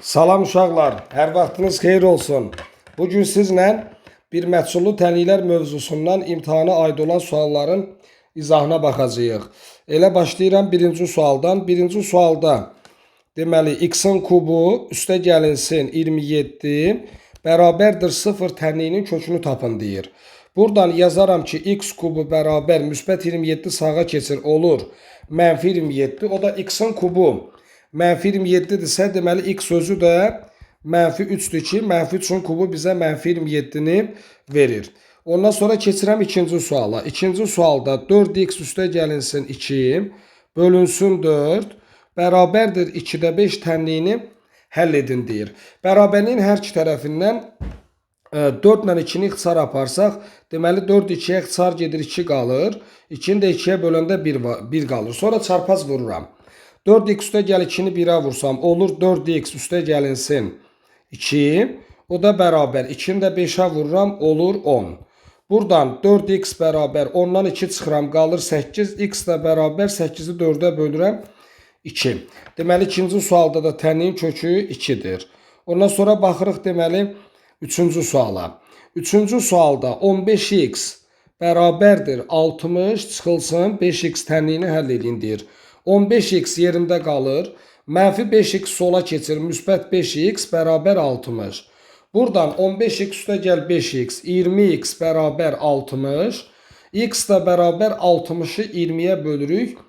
Salam uşaqlar, hər vaxtınız xeyir olsun. Bugün sizlə bir məhsullu tənliklər mövzusundan imtahana aid olan sualların izahına baxacağıq. Elə başlayıram birinci sualdan. Birinci sualda deməli x-in kubu üstə gəlinsin 27 bərabərdir 0 tənliyinin kökünü tapın deyir. Buradan yazaram ki x kubu bərabər müsbət 27 sağa keçir olur mənfi 27. O da x-in kubu mənfi 27-dirsə, deməli x sözü də mənfi 3-dür ki, mənfi 3-ün kubu bizə mənfi 27-ni verir. Ondan sonra keçirəm ikinci suala. İkinci sualda 4x üstə gəlinsin 2, bölünsün 4, bərabərdir 2-də 5 tənliyini həll edin deyir. Bərabərliyin hər iki tərəfindən 4 ilə 2-ni ixtisar aparsaq, deməli 4 2-yə ixtisar gedir, 2 qalır. 2-ni də 2-yə böləndə 1 qalır. Sonra çarpaz vururam. 4x üstə gəl 2-ni 1-ə vursam, olur 4x üstə gəlinsin 2. O da bərabər. 2-ni də 5-ə vururam, olur 10. Buradan 4x bərabər 10-dan 2 çıxıram, qalır 8. X də bərabər 8-i 4-ə bölürəm 2. Deməli, ikinci sualda da tənliyin kökü 2-dir. Ondan sonra baxırıq deməli üçüncü suala. Üçüncü sualda 15x bərabərdir 60 çıxılsın 5x tənliyini həll edin deyir. 15x yerində qalır. Mənfi 5x sola keçir. Müsbət 5x bərabər 60. Buradan 15x üstə gəl 5x, 20x bərabər 60. X də bərabər 60-ı 20-yə bölürük.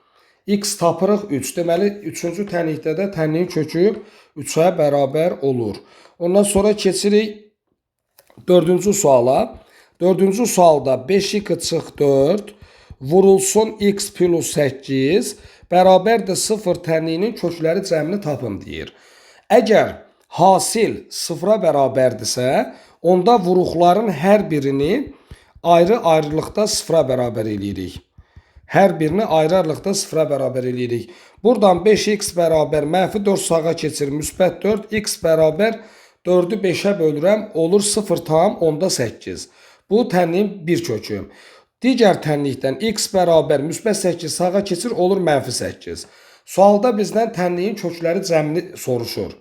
X tapırıq 3. Deməli, üçüncü tənlikdə də tənliyin kökü 3-ə bərabər olur. Ondan sonra keçirik dördüncü suala. Dördüncü sualda 5x çıx 4 vurulsun x plus 8 bərabərdir 0 tənliyinin kökləri cəmini tapın deyir. Əgər hasil 0-a bərabərdirsə, onda vuruqların hər birini ayrı-ayrılıqda 0-a bərabər eləyirik. Hər birini ayrı-ayrılıqda 0-a bərabər eləyirik. Buradan 5x bərabər mənfi 4 sağa keçir, müsbət 4, x bərabər 4-ü 5-ə bölürəm, olur 0,8. Bu tənliyin bir kökü. Digər tənlikdən x bərabər müsbət 8 sağa keçir, olur mənfi 8. Sualda bizdən tənliyin kökləri cəmini soruşur.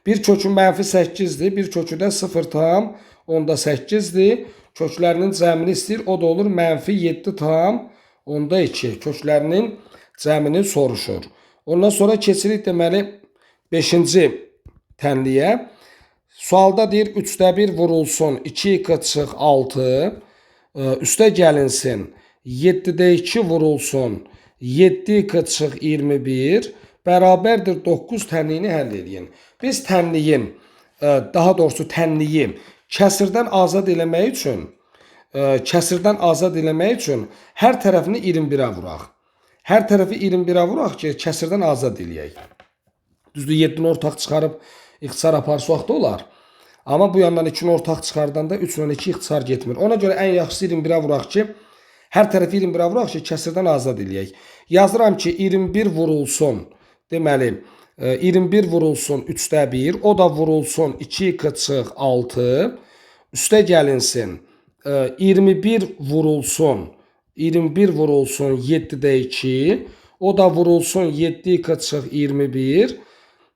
Bir kökü mənfi 8-dir, bir kökü də 0,8-dir. Köklərinin cəmini istəyir, o da olur mənfi 7,2. Köklərinin cəmini soruşur. Ondan sonra keçirik deməli 5-ci tənliyə. Sualda deyir 3-də 1 vurulsun 2x çıx 6, üstə gəlinsin 7-də 2 vurulsun 7x çıx 21 bərabərdir 9 tənliyini həll eləyin. Biz tənliyin, daha doğrusu tənliyi kəsirdən azad eləmək üçün hər tərəfini 21-ə vuraq. Hər tərəfi 21-ə vuraq ki, kəsirdən azad eləyək. Düzdür, 7-ni ortaq çıxarıb ixtisar aparsaq da olar. Amma bu yandan 2-ni ortaq çıxardanda 3 ilə 2 ixtisar getmir. Ona görə ən yaxşısı 21-ə vuraq ki, hər tərəfi 21-ə vuraq ki, kəsirdən azad eləyək. Yazıram ki, 21 vurulsun. Deməli, 21 vurulsun 3-də 1, o da vurulsun 2x çıx 6, üstə gəlinsin 21 vurulsun, 21 vurulsun 7-də 2, o da vurulsun 7x çıx 21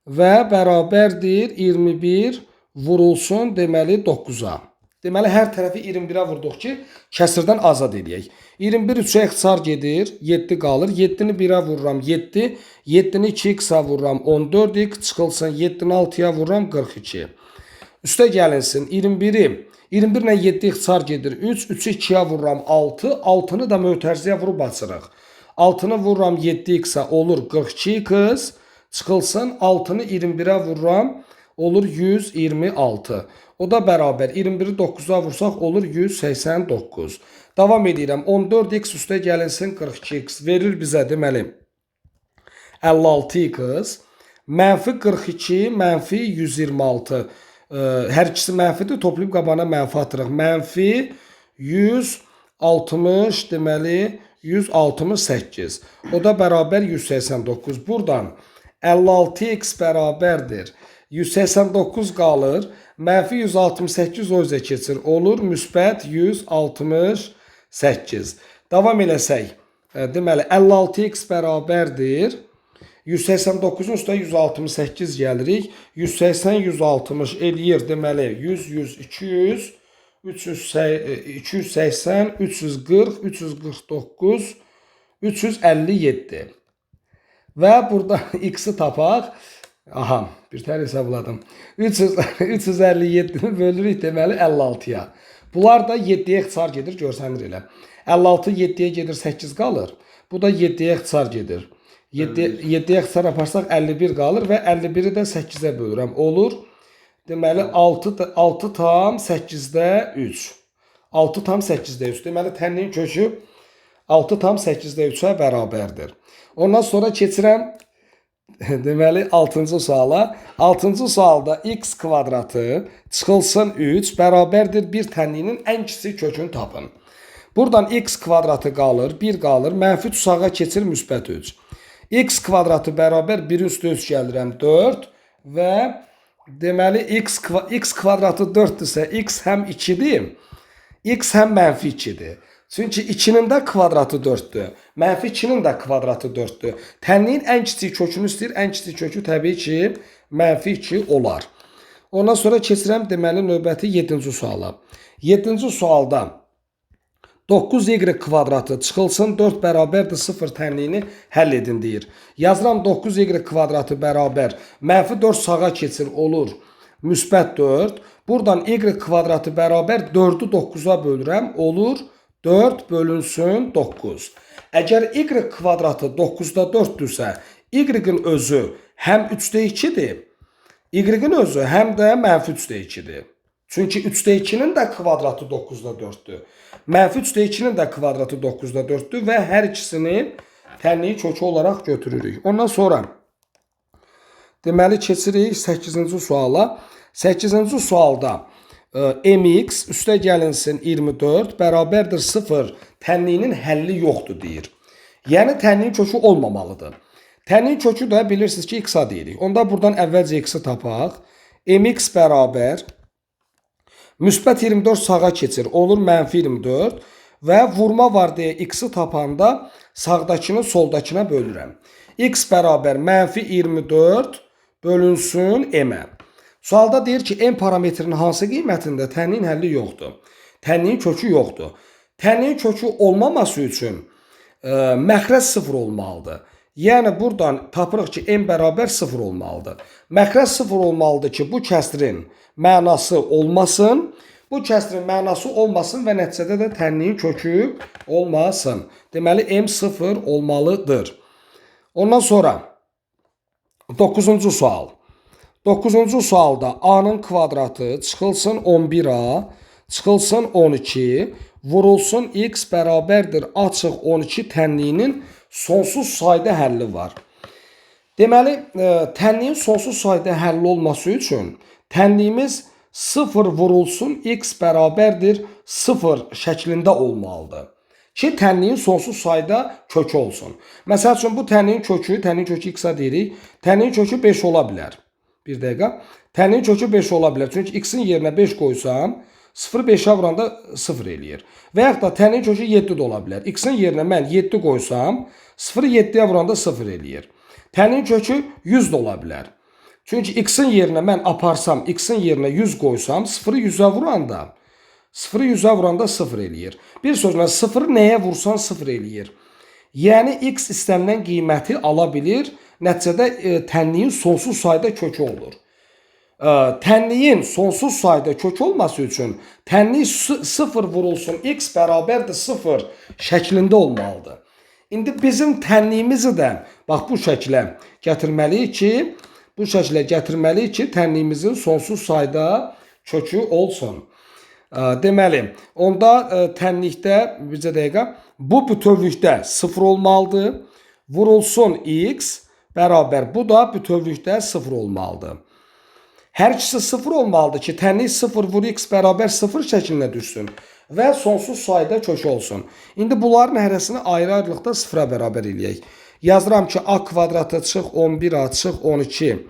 və bərabərdir 21 vurulsun deməli 9-a. Deməli, hər tərəfi 21-ə vurduq ki, kəsirdən azad eləyək. 21 3-ə ixtisar gedir, 7 qalır. 7-ni 1-ə vururam, 7. 7-ni 2x-a vururam, 14x çıxılsın. 7-ni 6-ya vururam, 42. Üstə gəlinsin 21-i. 21 ilə 7 ixtisar gedir, 3. 3-ü 2-yə vururam, 6. 6-nı da mötərizəyə vurub açırıq. 6-nı vururam 7x-a, olur 42x. Çıxılsın, 6-nı 21-ə vururam, olur 126. O da bərabər 21-i 9-a vursaq olur 189. Davam edirəm. 14x üstə gəlinsin 42x verir bizə deməli 56x mənfi 42 mənfi 126. Hər ikisi mənfidir. Toplayıb qabağına mənfi atırıq. Mənfi 160 deməli 168. O da bərabər 189. Buradan 56x bərabərdir 189 qalır. Mənfi 168 o üzə keçir. Olur müsbət 168. Davam eləsək, deməli 56x bərabərdir 189-un üstə 168 gəlirik. 180, 160 eləyir. Deməli 100, 100, 200, 300, 280, 340, 349, 357. Və burada x-i tapaq. Aha, bir tər hesabladım. 300, 357-ni bölürük deməli 56-ya. Bunlar da 7-yə ixtisar gedir, görsənir elə. 56 7-yə gedir, 8 qalır. Bu da 7-yə ixtisar gedir. 7-yə ixtisar aparsaq 51 qalır və 51-i də 8-ə bölürəm. Olur. Deməli 6 6 tam 8-də 3. 6 tam 8-də 3. Deməli tənliyin kökü 6 tam 8-də 3-ə bərabərdir. Ondan sonra keçirəm deməli 6-cı suala. 6-cı sualda x kvadratı çıxılsın 3 bərabərdir bir tənliyinin ən kiçik kökünü tapın. Buradan x kvadratı qalır, 1 qalır, mənfi 3 sağa keçir, müsbət 3. X kvadratı bərabər 1 üstə 3 gəlirəm 4 və deməli x kvadratı 4-dürsə x həm 2-dir, x həm mənfi 2-dir. Çünki 2-nin də kvadratı 4-dür. Mənfi 2-nin də kvadratı 4-dür. Tənliyin ən kiçik kökünü istəyir. Ən kiçik kökü təbii ki, mənfi 2 olar. Ondan sonra keçirəm deməli növbəti 7-ci suala. 7-ci sualda 9y kvadratı çıxılsın 4 bərabərdir 0 tənliyini həll edin deyir. Yazıram 9y kvadratı bərabər mənfi 4 sağa keçir olur müsbət 4. Buradan y kvadratı bərabər 4-ü 9-a bölürəm olur 4 bölünsün 9. Əgər y kvadratı 9-da 4-dürsə, y-in özü həm 3-də 2-dir, y-in özü həm də mənfi 3-də 2-dir. Çünki 3-də 2-nin də kvadratı 9-da 4-dür. Mənfi 3-də 2-nin də kvadratı 9-da 4-dür və hər ikisini tənliyi kökü olaraq götürürük. Ondan sonra deməli keçirik 8-ci suala. 8-ci sualda mx üstə gəlinsin 24 bərabərdir 0 tənliyinin həlli yoxdur deyir. Yəni tənliyin kökü olmamalıdır. Tənliyin kökü də bilirsiniz ki x-a deyirik. Onda buradan əvvəlcə x-i tapaq. Mx bərabər müsbət 24 sağa keçir. Olur mənfi 24 və vurma var deyə x-i tapanda sağdakını soldakına bölürəm. X bərabər mənfi 24 bölünsün m-ə. Sualda deyir ki, m parametrinin hansı qiymətində tənliyin həlli yoxdur? Tənliyin kökü yoxdur. Tənliyin kökü olmaması üçün məxrəc 0 olmalıdır. Yəni buradan tapırıq ki, m bərabər 0 olmalıdır. Məxrəc 0 olmalıdır ki, bu kəsrin mənası olmasın. Bu kəsrin mənası olmasın və nəticədə də tənliyin kökü olmasın. Deməli, m 0 olmalıdır. Ondan sonra 9-cu sual. 9-cu sualda a-nın kvadratı çıxılsın 11a, çıxılsın 12, vurulsun x bərabərdir a çıx 12 tənliyinin sonsuz sayda həlli var. Deməli, tənliyin sonsuz sayda həlli olması üçün tənliyimiz 0 vurulsun x bərabərdir 0 şəklində olmalıdır. Ki, tənliyin sonsuz sayda kökü olsun. Məsəl üçün, bu tənliyin kökü x-a deyirik. Tənliyin kökü 5 ola bilər. Bir dəqiqə. Tənliyin kökü 5 ola bilər. Çünki x-in yerinə 5 qoysam, 0 5-ə vuranda 0 eləyir. Və yaxud da tənliyin kökü 7 də ola bilər. X-in yerinə mən 7 qoysam, 0 7-yə vuranda 0 eləyir. Tənliyin kökü 100 də ola bilər. Çünki x-in yerinə mən aparsam, x-in yerinə 100 qoysam, 0-ı 100-ə vuranda 0-ı 100-ə vuranda 0 eləyir. Bir sözlə 0-ı nəyə vursan 0 eləyir. Yəni x istənilən qiyməti ala bilir. Nəticədə tənliyin sonsuz sayda kökü olur. Tənliyin sonsuz sayda kökü olması üçün tənlik 0 vurulsun x bərabərdir 0 şəklində olmalıdır. İndi bizim tənliyimizi də bax bu şəklə gətirməliyik ki, tənliyimizin sonsuz sayda kökü olsun. Deməli, onda tənlikdə bircə dəqiqə bu bütövlükdə 0 olmalıdır. Vurulsun x bərabər bu da bütövlükdə 0 olmalıdır. Hər ikisi 0 olmalıdır ki, tənlik 0 vur x bərabər 0 şəklinə düşsün və sonsuz sayda kökü olsun. İndi bunların hərəsini ayrı-ayrılıqda 0-a bərabər eləyək. Yazıram ki, a kvadratı çıx 11a çıx 12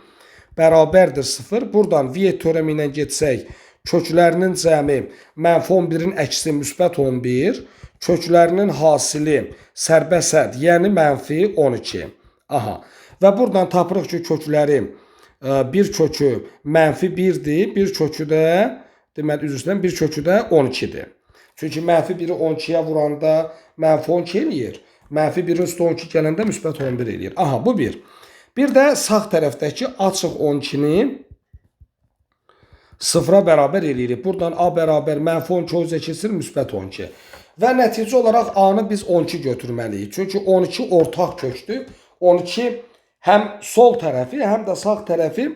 bərabərdir 0. Buradan Viet teoremi ilə getsək, köklərinin cəmi mənfi 11-in əksi müsbət 11, köklərinin hasili sərbəst hədd, yəni mənfi 12. Aha. Və buradan tapırıq ki, kökləri bir kökü mənfi 1-dir, bir kökü də, deməli, üzr istəyirəm, bir kökü də 12-dir. Çünki mənfi 1-i 12-yə vuranda mənfi 12 eləyir. Mənfi 1-in üstə 12 gələndə müsbət 11 eləyir. Aha, bu bir. Bir də sağ tərəfdəki A çıx 12-ni 0-a bərabər eləyirik. Buradan A bərabər mənfi 12 o üzə keçir, müsbət 12. Və nəticə olaraq A-nı biz 12 götürməliyik. Çünki 12 ortaq kökdür. 12 həm sol tərəfi, həm də sağ tərəfi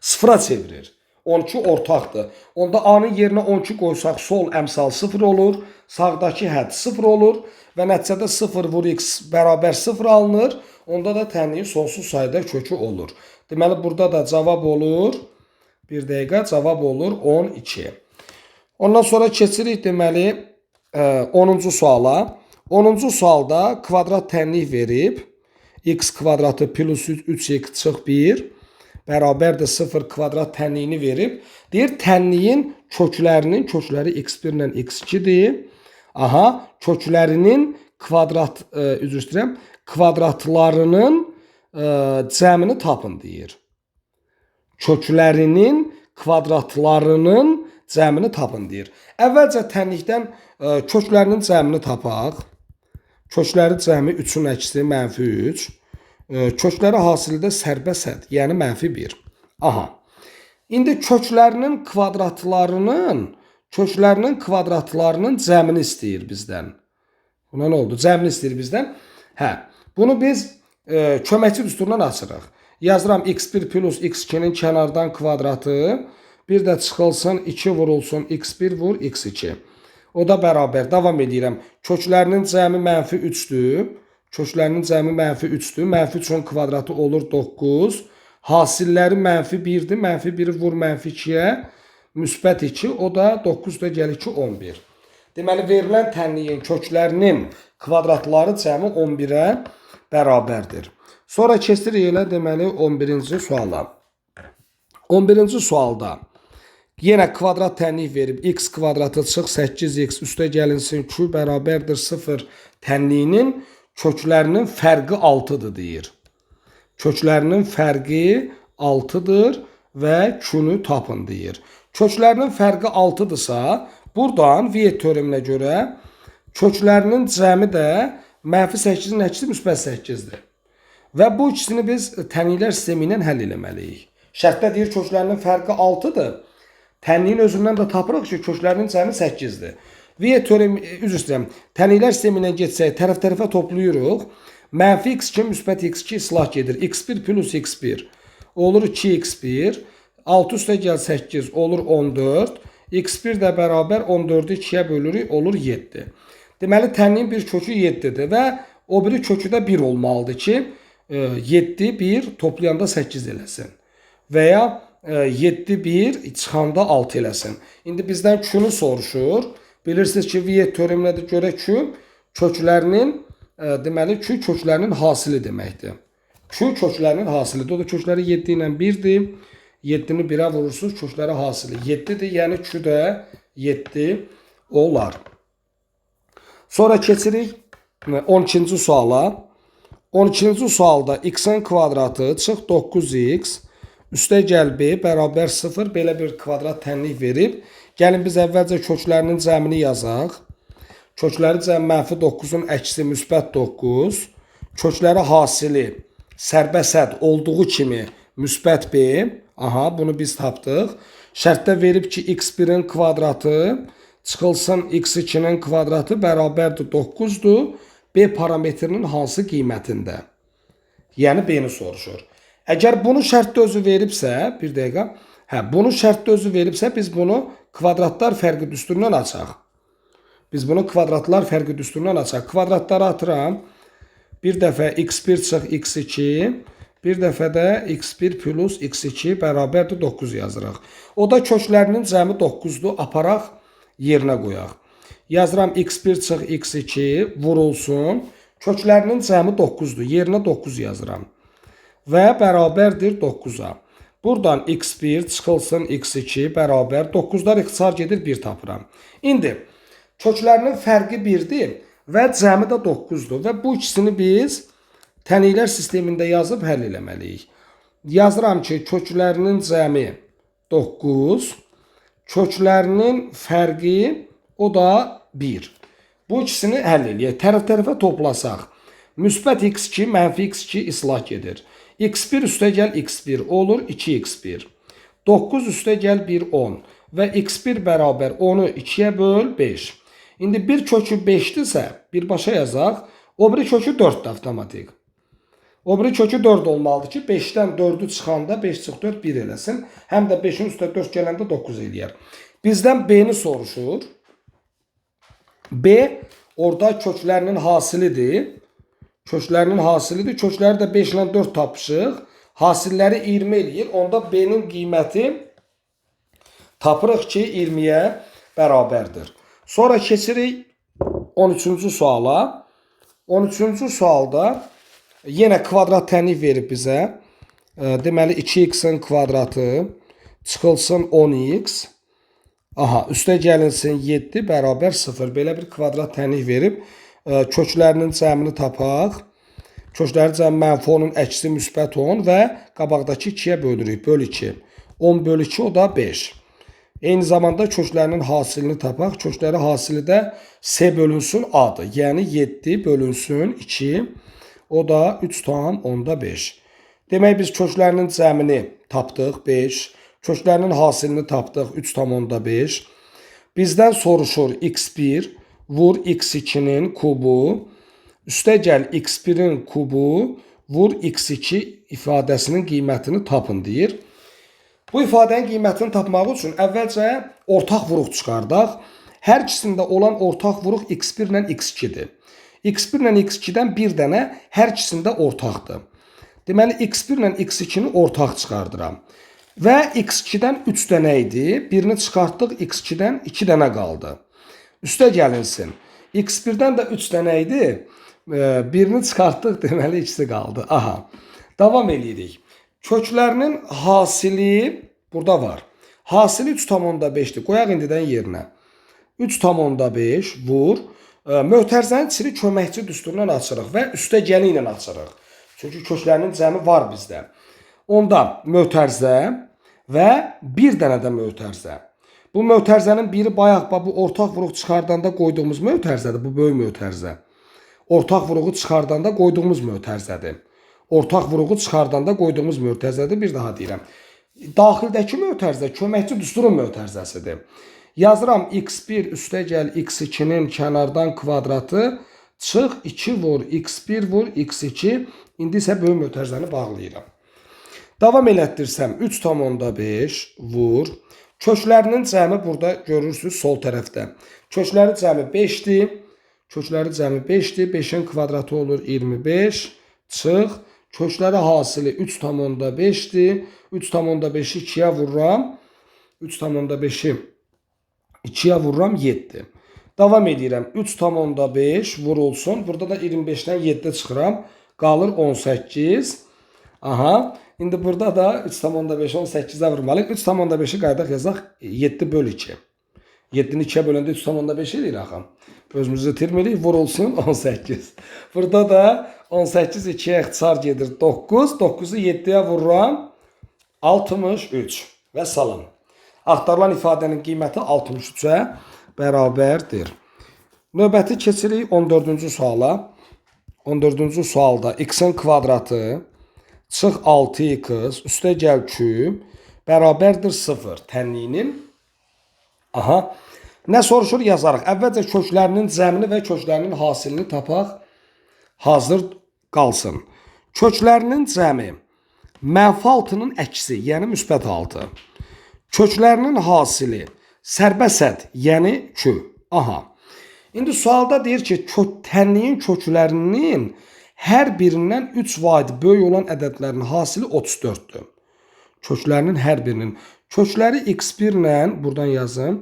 0-a çevirir. 12 ortaqdır. Onda A-nın yerinə 12 qoysaq sol əmsal 0 olur, sağdakı hədd 0 olur və nəticədə 0 vur x bərabər 0 alınır. Onda da tənliyin sonsuz sayda kökü olur. Deməli, burada da cavab olur. Bir dəqiqə, cavab olur 12. Ondan sonra keçirik deməli 10-cu suala. 10-cu sualda kvadrat tənlik verib. X kvadratı plus 3x çıx 1 bərabərdir 0 kvadrat tənliyini verib. Deyir, tənliyin köklərinin, kökləri x1 ilə x2-dir. Aha, köklərinin kvadrat, üzr istəyirəm, kvadratlarının cəmini tapın deyir. Köklərinin kvadratlarının cəmini tapın deyir. Əvvəlcə tənlikdən köklərinin cəmini tapaq. Kökləri cəmi 3-ün əksi mənfi 3. Kökləri hasili də sərbəst hədd, yəni mənfi 1. Aha. İndi köklərinin kvadratlarının cəmini istəyir bizdən. Buna nə oldu? Cəmini istəyir bizdən. Hə. Bunu biz köməkçi düsturundan açırıq. Yazıram x1 plus x2-nin kənardan kvadratı. Bir də çıxılsın 2 vurulsun x1 vur x2. O da bərabər. Davam edirəm. Köklərinin cəmi mənfi 3-dür. Köklərinin cəmi mənfi 3-dür. Mənfi 3-ün kvadratı olur 9. Hasilləri mənfi 1-dir. Mənfi 1-i vur mənfi 2-yə. Müsbət 2. O da 9 da gəlir ki 11. Deməli, verilən tənliyin köklərinin kvadratları cəmi 11-ə bərabərdir. Sonra keçirik elə deməli 11-ci suala. 11-ci sualda yenə kvadrat tənlik verib. X kvadratı çıx 8x üstə gəlinsin Q bərabərdir 0 tənliyinin köklərinin fərqi 6-dır deyir. Köklərinin fərqi 6-dır və Q-nü tapın deyir. Köklərinin fərqi 6-dırsa, buradan Viet teoreminə görə köklərinin cəmi də mənfi 8-in əksi müsbət 8-dir. Və bu ikisini biz tənliklər sistemi ilə həll eləməliyik. Şərtdə deyir köklərinin fərqi 6-dır. Tənliyin özündən də tapırıq ki, köklərinin cəmi 8-dir. Viet teoremi, üzr istəyirəm, tənliklər sistemi ilə getsək, tərəf-tərəfə toplayırıq. Mənfi x2 müsbət x2 islah gedir. x1 plus x1 olur 2x1. 6 üstə gəl 8 olur 14. x1 də bərabər 14-ü 2-yə bölürük, olur 7. Deməli, tənliyin bir kökü 7-dir və o biri kökü də 1 olmalıdır ki, 7, 1 toplayanda 8 eləsin. Və ya 7, 1 çıxanda 6 eləsin. İndi bizdən Q-nü soruşur. Bilirsiniz ki, Viet teoreminə də görə Q köklərinin, deməli Q köklərinin hasili deməkdir. Q köklərinin hasilidir. O da kökləri 7 ilə 1-dir. 7-ni 1-ə vurursunuz, kökləri hasili 7-dir. Yəni Q də 7 olar. Sonra keçirik 12-ci suala. 12-ci sualda x-in kvadratı çıx 9x üstə gəl b bərabər 0 belə bir kvadrat tənlik verib. Gəlin biz əvvəlcə köklərinin cəmini yazaq. Kökləri cəmi mənfi 9-un əksi müsbət 9. Kökləri hasili sərbəst hədd olduğu kimi müsbət b. Aha, bunu biz tapdıq. Şərtdə verib ki, x1-in kvadratı çıxılsın x2-nin kvadratı bərabərdir 9-dur. B parametrinin hansı qiymətində? Yəni B-ni soruşur. Əgər bunu şərtdə özü veribsə, bir dəqiqə, hə, bunu şərtdə özü veribsə, biz bunu kvadratlar fərqi düsturundan açaq. Biz bunu kvadratlar fərqi düsturundan açaq. Kvadratları atıram. Bir dəfə x1 çıx x2, bir dəfə də x1 plus x2 bərabərdir 9 yazırıq. O da köklərinin cəmi 9-dur. Aparaq yerinə qoyaq. Yazıram x1 çıx x2 vurulsun. Köklərinin cəmi 9-dur. Yerinə 9 yazıram. Və bərabərdir 9-a. Buradan x1 çıxılsın x2 bərabər 9-lar ixtisar gedir 1 tapıram. İndi köklərinin fərqi 1-dir və cəmi də 9-dur. Və bu ikisini biz Tənliklər sistemində yazıb həll eləməliyik. Yazıram ki, köklərinin cəmi 9, köklərinin fərqi o da 1. Bu ikisini həll eləyək. Tərəf-tərəfə toplasaq. Müsbət x2, mənfi x2 islah gedir. X1 üstə gəl x1 olur 2x1. 9 üstə gəl 1 10 və x1 bərabər 10-u 2-yə böl 5. İndi bir kökü 5-dirsə, birbaşa yazaq, o biri kökü 4-dür avtomatik. O biri kökü 4 olmalıdır ki, 5-dən 4-ü çıxanda 5 çıx 4 1 eləsin. Həm də 5-in üstə 4 gələndə 9 eləyər. Bizdən B-ni soruşur. B orada köklərinin hasilidir. Köklərinin hasilidir. Kökləri də 5 ilə 4 tapışıq. Hasilləri 20 eləyir. Onda B-nin qiyməti tapırıq ki, 20-yə bərabərdir. Sonra keçirik 13-cü suala. 13-cü sualda yenə kvadrat tənlik verib bizə. Deməli 2x-in kvadratı çıxılsın 10x. Aha, üstə gəlinsin 7 bərabər 0. Belə bir kvadrat tənlik verib. Köklərinin cəmini tapaq. Kökləri cəmi mənfi 10-un əksi müsbət 10 və qabaqdakı 2-yə bölürük. Böl 2. 10 böl 2 o da 5. Eyni zamanda köklərinin hasilini tapaq. Kökləri hasili də C bölünsün A-dır. Yəni 7 bölünsün 2. O da 3,5. Demək biz köklərinin cəmini tapdıq 5. Köklərinin hasilini tapdıq 3,5. Bizdən soruşur x1 vur x2-nin kubu. Üstə gəl x1-in kubu vur x2 ifadəsinin qiymətini tapın deyir. Bu ifadənin qiymətini tapmaq üçün əvvəlcə ortaq vuruq çıxardaq. Hər ikisində olan ortaq vuruq x1 ilə x2-dir. X1 ilə x2-dən bir dənə hər ikisində ortaqdır. Deməli x1 ilə x2-ni ortaq çıxardıram. Və x2-dən 3 dənə idi. Birini çıxartdıq, x2-dən 2 dənə qaldı. Üstə gəlinsin. X1-dən də 3 dənə idi. Birini çıxartdıq, deməli ikisi qaldı. Aha. Davam eləyirik. Köklərinin hasili burada var. Hasili 3,5-dir. Qoyaq indidən yerinə. 3,5 vur. Mötərizənin içini köməkçi düsturundan açırıq və üstə gəli ilə açırıq. Çünki köklərinin cəmi var bizdə. Onda mötərizə və bir dənə də mötərizə. Bu mötərizənin biri bayaq bu ortaq vuruq çıxardanda qoyduğumuz mötərizədir. Bu böyük mötərizə. Ortaq vuruğu çıxardanda qoyduğumuz mötərizədir. Ortaq vuruğu çıxardanda qoyduğumuz mötərizədir. Bir daha deyirəm. Daxildəki mötərizə köməkçi düsturun mötərizəsidir. Yazıram x1 üstə gəl x2-nin kənardan kvadratı çıx 2 vur x1 vur x2. İndi isə böyük mötərizəni bağlayıram. Davam elətdirsəm 3,5 vur. Köklərinin cəmi burada görürsünüz sol tərəfdə. Kökləri cəmi 5-dir. Kökləri cəmi 5-dir. 5-in kvadratı olur 25. Çıx. Kökləri hasili 3,5-dir. 3,5-i 2-yə vururam. 3,5-i 2-yə vururam 7. Davam edirəm. 3,5 vurulsun. Burada da 25-dən 7 çıxıram. Qalır 18. Aha. İndi burada da 3,5-i 18-ə vurmalıyıq. 3,5-i qayıdaq yazaq 7 böl 2. 7-ni 2-yə böləndə 3,5 eləyir axı. Özümüzü itirmirik. Vurulsun 18. Burada da 18 2-yə ixtisar gedir 9. 9-u 7-yə vururam 63 və salam. Axtarılan ifadənin qiyməti 63-ə bərabərdir. Növbəti keçirik 14-cü suala. 14-cü sualda x-in kvadratı çıx 6x üstə gəl q bərabərdir 0 tənliyinin. Aha. Nə soruşur yazarıq. Əvvəlcə köklərinin cəmini və köklərinin hasilini tapaq. Hazır qalsın. Köklərinin cəmi mənfi 6-nın əksi, yəni müsbət 6. Köklərinin hasili sərbəst hədd, yəni Q. Aha. İndi sualda deyir ki, tənliyin köklərinin hər birindən 3 vahid böyük olan ədədlərin hasili 34-dür. Köklərinin hər birinin. Kökləri x1 ilə, buradan yazım,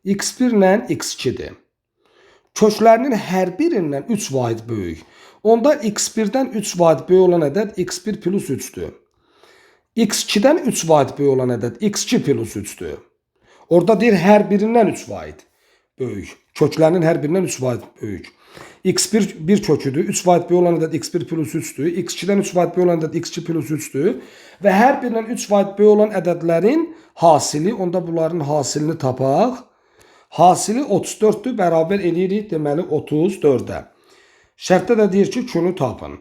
x1 ilə x2-dir. Köklərinin hər birindən 3 vahid böyük. Onda x1-dən 3 vahid böyük olan ədəd x1 plus 3-dür. X2-dən 3 vahid böyük olan ədəd x2 plus 3-dür. Orada deyir hər birindən 3 vahid böyük. Köklərinin hər birindən 3 vahid böyük. X1 bir köküdür. 3 vahid böyük olan ədəd x1 plus 3-dür. X2-dən 3 vahid böyük olan ədəd x2 plus 3-dür. Və hər birindən 3 vahid böyük olan ədədlərin hasili, onda bunların hasilini tapaq. Hasili 34-dür, bərabər eləyirik, deməli 34-ə. Şərtdə də deyir ki, Q-nu tapın.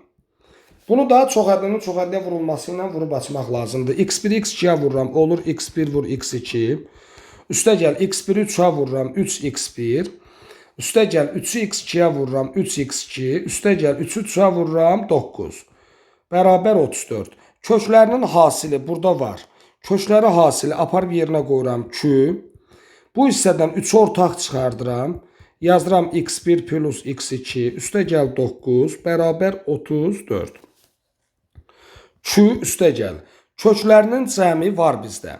Bunu da çox ədədinin çox ədədiyə vurulması ilə vurub açmaq lazımdır. X1 x2-yə vururam, olur x1 vur x2. Üstə gəl x1-i 3-ə vururam, 3x1. Üstə gəl 3-ü x2-yə vururam, 3x2. Üstə gəl 3-ü 3-ə vururam, 9. Bərabər 34. Köklərinin hasili burada var. Kökləri hasili aparıb yerinə qoyuram Q. Bu hissədən 3 ortaq çıxardıram. Yazıram x1 plus x2. Üstə gəl 9 bərabər 34. Q üstə gəl. Köklərinin cəmi var bizdə.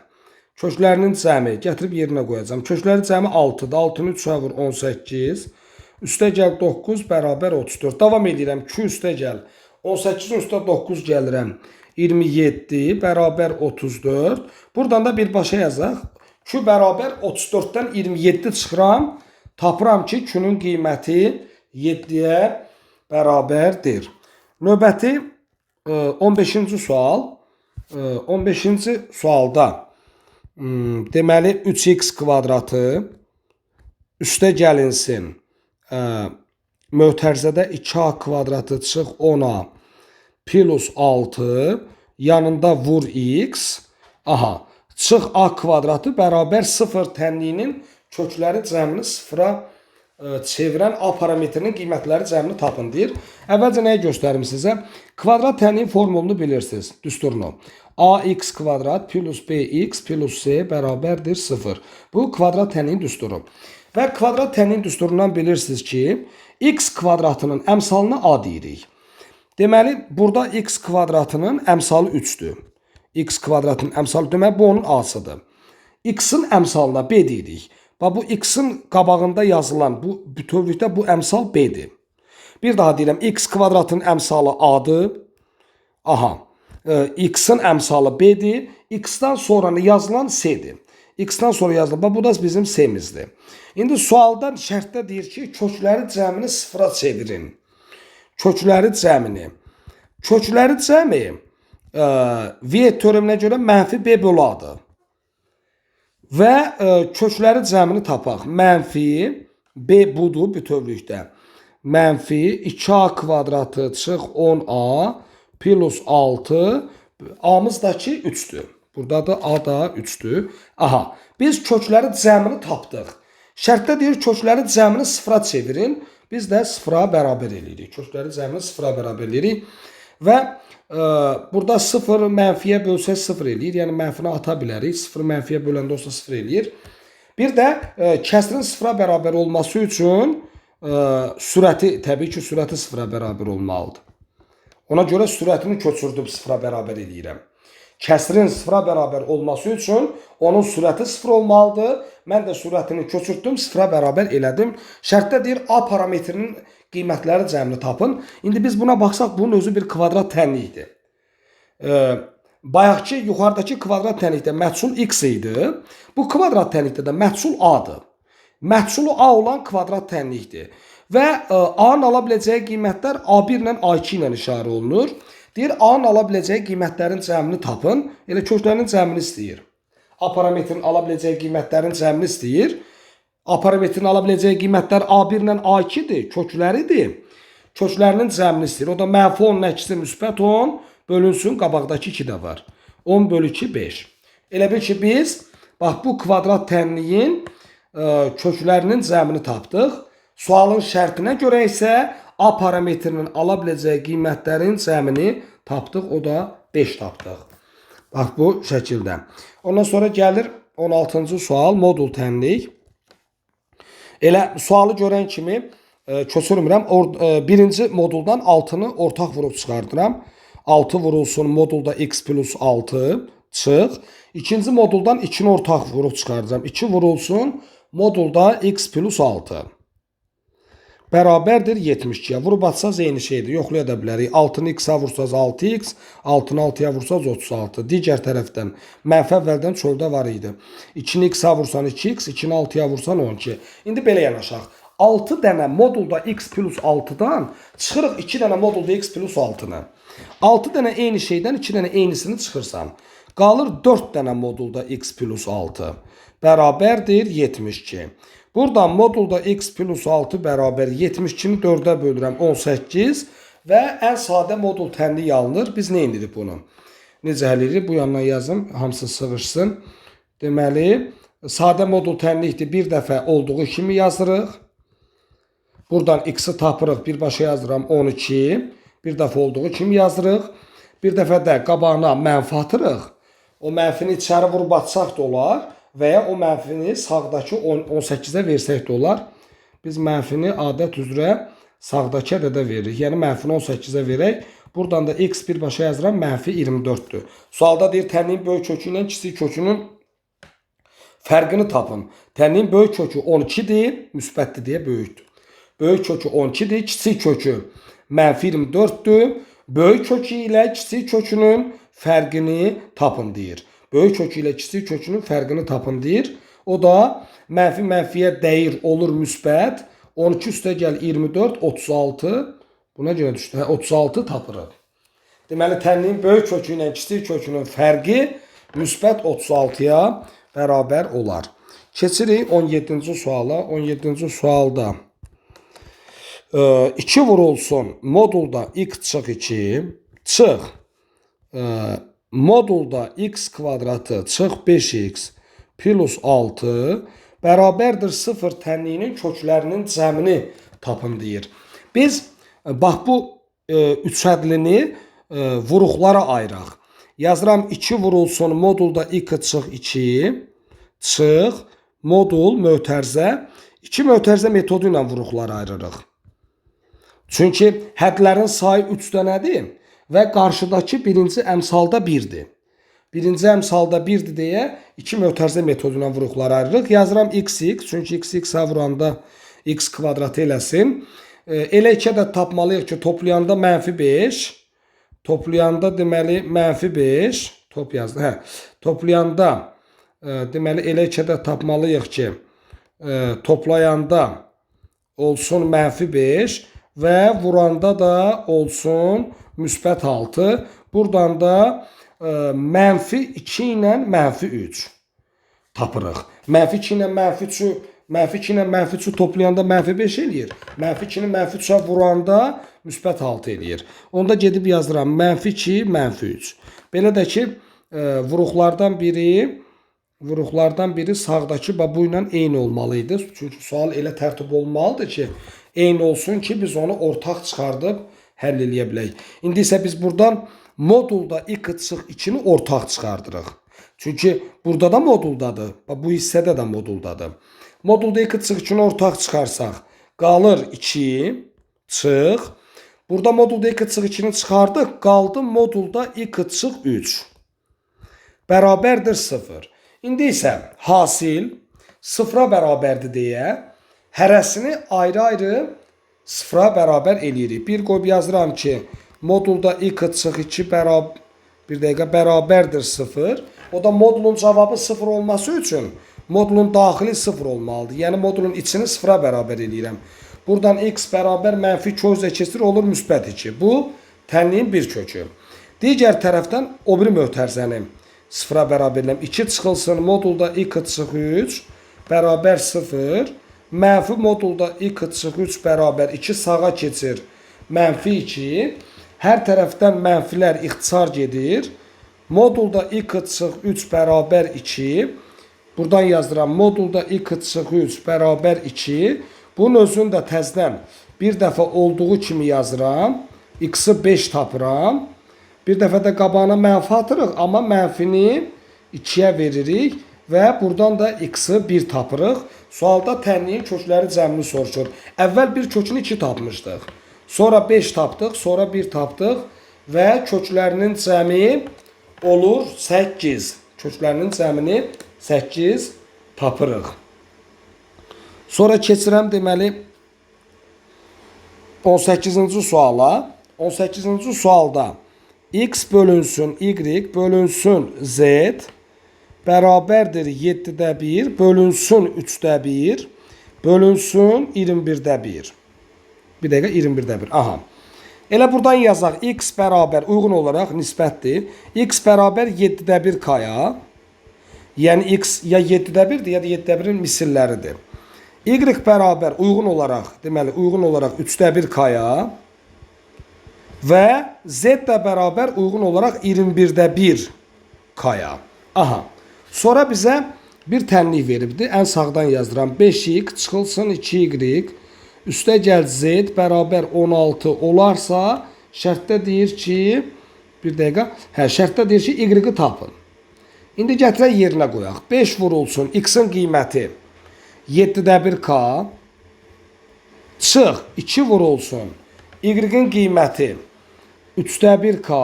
Köklərinin cəmi gətirib yerinə qoyacağam. Köklərin cəmi 6-dır. 6-nı 3-ə vur 18. Üstə gəl 9 bərabər 34. Davam edirəm. Q üstə gəl. 18-in üstə 9 gəlirəm. 27 bərabər 34. Buradan da birbaşa yazaq. Q bərabər 34-dən 27 çıxıram. Tapıram ki, Q-nun qiyməti 7-yə bərabərdir. Növbəti 15-ci sual. 15-ci sualda deməli 3x kvadratı üstə gəlinsin. Mötərizədə 2a kvadratı çıx 10a plus 6 yanında vur x. Aha, çıx a kvadratı bərabər 0 tənliyinin kökləri cəmini sıfıra çevirən a parametrinin qiymətləri cəmini tapın deyir. Əvvəlcə nəyi göstərim sizə? Kvadrat tənliyin formulunu bilirsiniz, düsturunu. Ax kvadrat plus bx plus c bərabərdir 0. Bu kvadrat tənliyin düsturu. Və kvadrat tənliyin düsturundan bilirsiniz ki, x kvadratının əmsalını a deyirik. Deməli, burada x kvadratının əmsalı 3-dür. X kvadratının əmsalı, deməli, bu onun a-sıdır. X-in əmsalına b deyirik. Bax, bu x-in qabağında yazılan, bu bütövlükdə bu əmsal b-dir. Bir daha deyirəm, x kvadratının əmsalı a-dır. Aha, x-in əmsalı b-dir. X-dan sonra yazılan c-dir. X-dan sonra yazılan, bax, bu da bizim c-mizdir. İndi sualdan şərtdə deyir ki, kökləri cəmini sıfıra çevirin. Kökləri cəmini. Kökləri cəmi Viet teoreminə görə mənfi b bölü a-dır. Və kökləri cəmini tapaq. Mənfi b budur bütövlükdə. Mənfi 2a kvadratı çıx 10a plus 6. A-mız da ki 3-dür. Burada da a da 3-dür. Aha, biz kökləri cəmini tapdıq. Şərtdə deyir kökləri cəmini sıfıra çevirin. Biz də sıfıra bərabər eləyirik. Kökləri cəmini sıfıra bərabər eləyirik. Və burada 0 mənfiyə bölsək 0 eləyir. Yəni mənfini ata bilərik. 0 mənfiyə böləndə olsa 0 eləyir. Bir də kəsrin sıfıra bərabər olması üçün sürəti, təbii ki, sürəti sıfıra bərabər olmalıdır. Ona görə sürətini köçürdüb sıfıra bərabər eləyirəm. Kəsrin sıfıra bərabər olması üçün onun sürəti sıfır olmalıdır. Mən də sürətini köçürtdüm, sıfıra bərabər elədim. Şərtdə deyir A parametrinin qiymətləri cəmini tapın. İndi biz buna baxsaq, bunun özü bir kvadrat tənlikdir. Bayaqki yuxarıdakı kvadrat tənlikdə məhsul x idi. Bu kvadrat tənlikdə də məhsul A-dır. Məhsulu A olan kvadrat tənlikdir. Və A-nın ala biləcəyi qiymətlər A1 ilə A2 ilə işarə olunur. Deyir, A-nın ala biləcəyi qiymətlərin cəmini tapın. Elə köklərinin cəmini istəyir. A parametrinin ala biləcəyi qiymətlərin cəmini istəyir. A parametrinin ala biləcəyi qiymətlər A1 ilə A2-dir, kökləridir. Köklərinin cəmini istəyir. O da mənfi 10-un əksi müsbət 10 bölünsün, qabaqdakı 2 də var. 10 bölü 2, 5. Elə bil ki, biz bax bu kvadrat tənliyin köklərinin cəmini tapdıq. Sualın şərtinə görə isə A parametrinin ala biləcəyi qiymətlərin cəmini tapdıq. O da 5 tapdıq. Bax bu şəkildə. Ondan sonra gəlir 16-cı sual, modul tənlik. Elə sualı görən kimi köçürmürəm. Birinci moduldan 6-nı ortaq vurub çıxardıram. 6 vurulsun modulda x plus 6 çıx. İkinci moduldan 2-ni ortaq vurub çıxardıram. 2 vurulsun modulda x plus 6. Bərabərdir 72-yə. Vurub atsaz eyni şeydir. Yoxlaya da bilərik. 6-nı x-a vursaz 6x, 6-nı 6-ya vursaz 36. Digər tərəfdən mənfi əvvəldən çöldə var idi. 2-ni x-a vursan 2x, 2-ni 6-ya vursan 12. İndi belə yanaşaq. 6 dənə modulda x plus 6-dan çıxırıq 2 dənə modulda x plus 6-nı. 6 dənə eyni şeydən 2 dənə eynisini çıxırsan. Qalır 4 dənə modulda x plus 6 bərabərdir 72. Buradan modulda x plus 6 bərabər 72-ni 4-ə bölürəm 18 və ən sadə modul tənliyi alınır. Biz nə edirik bunu? Necə həll edirik? Bu yandan yazım, hamısı sığışsın. Deməli, sadə modul tənlikdir. Bir dəfə olduğu kimi yazırıq. Buradan x-i tapırıq. Birbaşa yazıram 12. Bir dəfə olduğu kimi yazırıq. Bir dəfə də qabağına mənfi atırıq. O mənfini içəri vurub atsaq da olar və ya o mənfini sağdakı 18-ə versək də olar. Biz mənfini adət üzrə sağdakı ədədə veririk. Yəni mənfini 18-ə verək. Buradan da x birbaşa yazıram mənfi 24-dür. Sualda deyir tənliyin böyük kökü ilə kiçik kökünün fərqini tapın. Tənliyin böyük kökü 12-dir, müsbətdir deyə böyükdür. Böyük kökü 12-dir, kiçik kökü mənfi 24-dür. Böyük kökü ilə kiçik kökünün fərqini tapın deyir. Böyük kökü ilə kiçik kökünün fərqini tapın deyir. O da mənfi mənfiyə dəyir, olur müsbət. 12 üstə gəl 24, 36. Buna görə düşdü. Hə, 36 tapırıq. Deməli, tənliyin böyük kökü ilə kiçik kökünün fərqi müsbət 36-ya bərabər olar. Keçirik 17-ci suala. 17-ci sualda 2 vurulsun modulda x çıx 2 çıx modulda x kvadratı çıx 5x plus 6 bərabərdir 0 tənliyinin köklərinin cəmini tapın deyir. Biz bax bu üçədlini vuruqlara ayıraq. Yazıram 2 vurulsun modulda x çıx 2 çıx modul mötərizə 2 mötərizə metodu ilə vuruqlara ayırırıq. Çünki hədlərin sayı 3 dənədir və qarşıdakı birinci əmsalda 1-dir. Birinci əmsalda 1-dir deyə 2 mötərizə metodu ilə vuruqlara ayırırıq. Yazıram x, x, çünki x, x-a vuranda x kvadratı eləsin. Elə 2 ədəd tapmalıyıq ki, toplayanda mənfi 5, toplayanda deməli mənfi 5, top yazdı. Hə, toplayanda deməli elə 2 ədəd tapmalıyıq ki, toplayanda olsun mənfi 5 və vuranda da olsun müsbət 6. Buradan da mənfi 2 ilə mənfi 3 tapırıq. Mənfi 2 ilə mənfi 3-ü mənfi 2 ilə mənfi 3-ü toplayanda mənfi 5 eləyir. Mənfi 2-ni mənfi 3-ə vuranda müsbət 6 eləyir. Onda gedib yazıram mənfi 2, mənfi 3. Belə də ki, vuruqlardan biri sağdakı bax bu ilə eyni olmalı idi. Çünki sual elə tərtib olmalıdır ki, eyni olsun ki, biz onu ortaq çıxardıb həll eləyə bilək. İndi isə biz buradan modulda x çıx 2-ni ortaq çıxardırıq. Çünki burada da moduldadır. Bax bu hissədə də moduldadır. Modulda x çıx 2-ni ortaq çıxarsaq, qalır 2 çıx. Burada modulda x çıx 2-ni çıxardıq, qaldı modulda x çıx 3. Bərabərdir 0. İndi isə hasil 0-a bərabərdir deyə hərəsini ayrı-ayrı 0-a bərabər eləyirik. Bir qoyub yazıram ki, modulda x çıx 2 bərabərdir 0. O da modulun cavabı 0 olması üçün modulun daxili 0 olmalıdır. Yəni modulun içini 0-a bərabər eləyirəm. Buradan x bərabər mənfi 2 özə keçir, olur müsbət 2. Bu tənliyin bir kökü. Digər tərəfdən o biri mötərizəni 0-a bərabər eləyirəm. 2 çıxılsın modulda x çıx 3 bərabər 0. Mənfi modulda x çıx 3 bərabər 2 sağa keçir. Mənfi 2. Hər tərəfdən mənfilər ixtisar gedir. Modulda x çıx 3 bərabər 2. Buradan yazdıram. Modulda x çıx 3 bərabər 2. Bunun özünü də təzdən bir dəfə olduğu kimi yazıram. X-i 5 tapıram. Bir dəfə də qabağına mənfi atırıq, amma mənfini 2-yə veririk və buradan da x-i 1 tapırıq. Sualda tənliyin kökləri cəmini soruşur. Əvvəl bir kökünü 2 tapmışdıq. Sonra 5 tapdıq, sonra 1 tapdıq və köklərinin cəmi olur 8. Köklərinin cəmini 8 tapırıq. Sonra keçirəm deməli 18-ci suala. 18-ci sualda x bölünsün y bölünsün z bərabərdir 7-də 1 bölünsün 3-də 1 Bölünsün 21-də 1. Bir dəqiqə 21-də 1. Aha. Elə buradan yazaq x bərabər uyğun olaraq nisbətdir. X bərabər 7-də 1 k-ya. Yəni x ya 7-də 1-dir, ya da 7-də 1-in misilləridir. Y bərabər uyğun olaraq, deməli uyğun olaraq 3-də 1 k-ya və z də bərabər uyğun olaraq 21-də 1 k-ya. Aha. Sonra bizə bir tənlik veribdir. Ən sağdan yazdıram. 5x çıxılsın 2y. Üstə gəl z bərabər 16 olarsa, şərtdə deyir ki, bir dəqiqə, hə, şərtdə deyir ki, y-i tapın. İndi gətirək yerinə qoyaq. 5 vurulsun x-in qiyməti 7-də 1 k çıx 2 vurulsun y-in qiyməti 3-də 1 k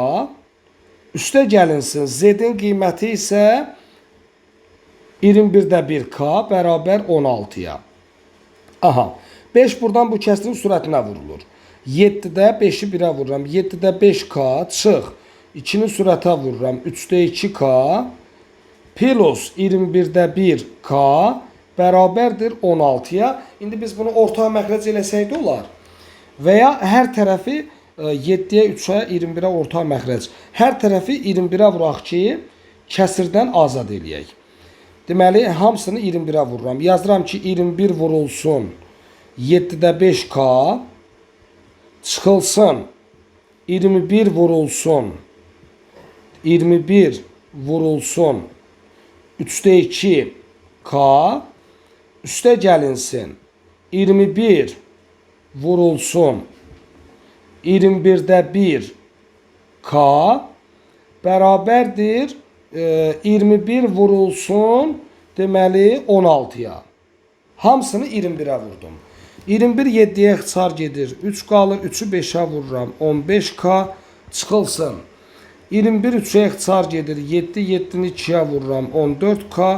üstə gəlinsin z-in qiyməti isə 21-də 1 k bərabər 16-ya. Aha. 5 buradan bu kəsrin sürətinə vurulur. 7-də 5-i 1-ə vururam. 7-də 5k çıx. 2-ni sürətə vururam. 3-də 2k plus 21-də 1k bərabərdir 16-ya. İndi biz bunu ortaq məxrəc eləsək də olar. Və ya hər tərəfi 7-yə, 3-ə, 21-ə ortaq məxrəc. Hər tərəfi 21-ə vuraq ki, kəsirdən azad eləyək. Deməli, hamısını 21-ə vururam. Yazıram ki, 21 vurulsun 7-də 5K çıxılsın 21 vurulsun 21 vurulsun 3-də 2K üstə gəlinsin 21 vurulsun 21-də 1K bərabərdir 21 vurulsun deməli 16-ya. Hamısını 21-ə vurdum. 21 7-yə ixtisar gedir. 3 qalır. 3-ü 5-ə vururam. 15K çıxılsın. 21 3-ə ixtisar gedir. 7 7-ni 2-yə vururam. 14K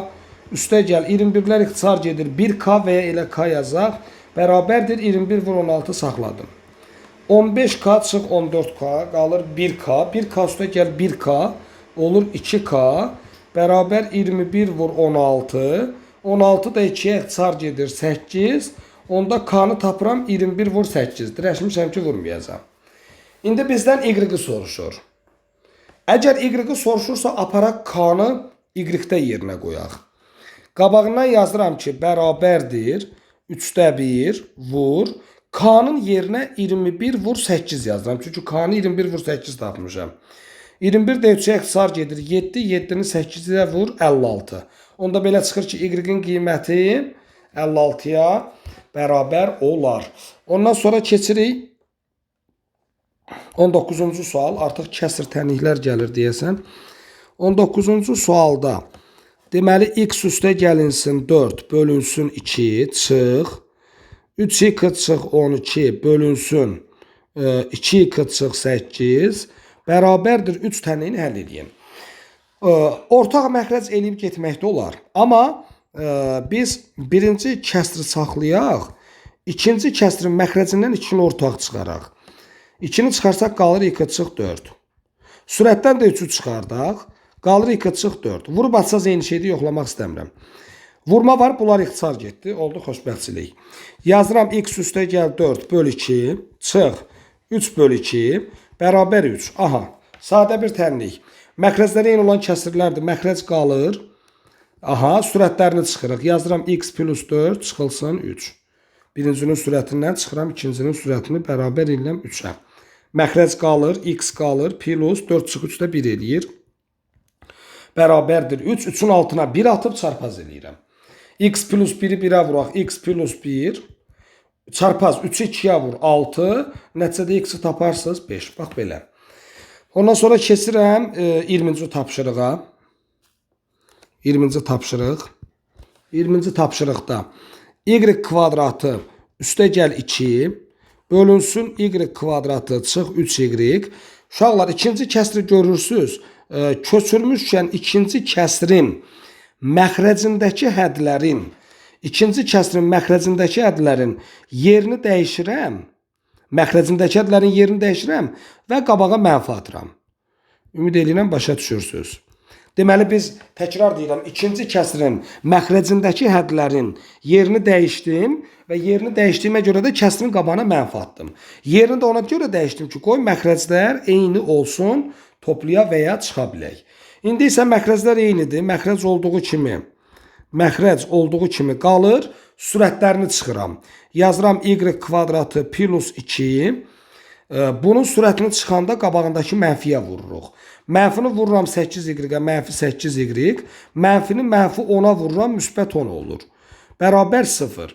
üstə gəl. 21-lər ixtisar gedir. 1K və ya elə K yazaq. Bərabərdir. 21 vur 16 saxladım. 15K çıx 14K qalır 1K. 1K üstə gəl 1K olur 2K. Bərabər 21 vur 16. 16 da 2-yə ixtisar gedir 8. Onda K-nı tapıram 21 vur 8. Dirəşmişəm ki, vurmayacağam. İndi bizdən Y-i soruşur. Əgər Y-i soruşursa, aparaq K-nı Y-də yerinə qoyaq. Qabağından yazıram ki, bərabərdir 3-də 1 vur. K-nın yerinə 21 vur 8 yazıram. Çünki K-nı 21 vur 8 tapmışam. 21 də 3-ə ixtisar gedir. 7, 7-ni 8-ə vur 56. Onda belə çıxır ki, Y-in qiyməti 56-ya bərabər olar. Ondan sonra keçirik 19-cu sual. Artıq kəsr tənliklər gəlir deyəsən. 19-cu sualda deməli x üstə gəlinsin 4 bölünsün 2 çıx 3x çıx 12 bölünsün 2x çıx 8 bərabərdir 3 tənliyini həll eləyin. Ortaq məxrəc eləyib getmək də olar. Amma biz birinci kəsri saxlayaq, ikinci kəsrin məxrəcindən 2-ni ortaq çıxaraq. 2-ni çıxarsaq qalır x çıx 4. Sürətdən də 3-ü çıxardaq, qalır x çıx 4. Vurub atsaz eyni şeydir, yoxlamaq istəmirəm. Vurma var, bunlar ixtisar getdi. Oldu xoşbəxtçilik. Yazıram x üstə gəl 4 böl 2 çıx 3 böl 2 bərabər 3. Aha, sadə bir tənlik. Məxrəcləri eyni olan kəsirlərdir. Məxrəc qalır. Aha, sürətlərini çıxırıq. Yazıram x plus 4 çıxılsın 3. Birincinin sürətindən çıxıram ikincinin sürətini bərabər eləyirəm 3-ə. Məxrəc qalır, x qalır, plus 4 çıx 3 də 1 eləyir. Bərabərdir 3. 3-ün altına 1 atıb çarpaz eləyirəm. X plus 1-i 1-ə vuraq. X plus 1. Çarpaz 3-ü 2-yə vur 6. Nəticədə x-i taparsınız 5. Bax belə. Ondan sonra keçirəm 20-ci tapşırığa. 20-ci tapşırıq. 20-ci tapşırıqda y kvadratı üstə gəl 2 bölünsün y kvadratı çıx 3y. Uşaqlar ikinci kəsri görürsüz. Köçürmüşkən ikinci kəsrin məxrəcindəki hədlərin ikinci kəsrin məxrəcindəki hədlərin yerini dəyişirəm. Məxrəcindəki hədlərin yerini dəyişirəm və qabağa mənfi atıram. Ümid eləyirəm başa düşürsüz. Deməli biz təkrar deyirəm, ikinci kəsrin məxrəcindəki hədlərin yerini dəyişdim və yerini dəyişdiyimə görə də kəsrin qabağına mənfi atdım. Yerini də ona görə dəyişdim ki, qoy məxrəclər eyni olsun, toplaya və ya çıxa bilək. İndi isə məxrəclər eynidir. Məxrəc olduğu kimi qalır. Sürətlərini çıxıram. Yazıram y kvadratı plus 2. Bunun sürətini çıxanda qabağındakı mənfiyə vururuq. Mənfini vururam 8y-ə, mənfi 8y. Mənfini mənfi 10-a vururam, müsbət 10 olur. Bərabər 0.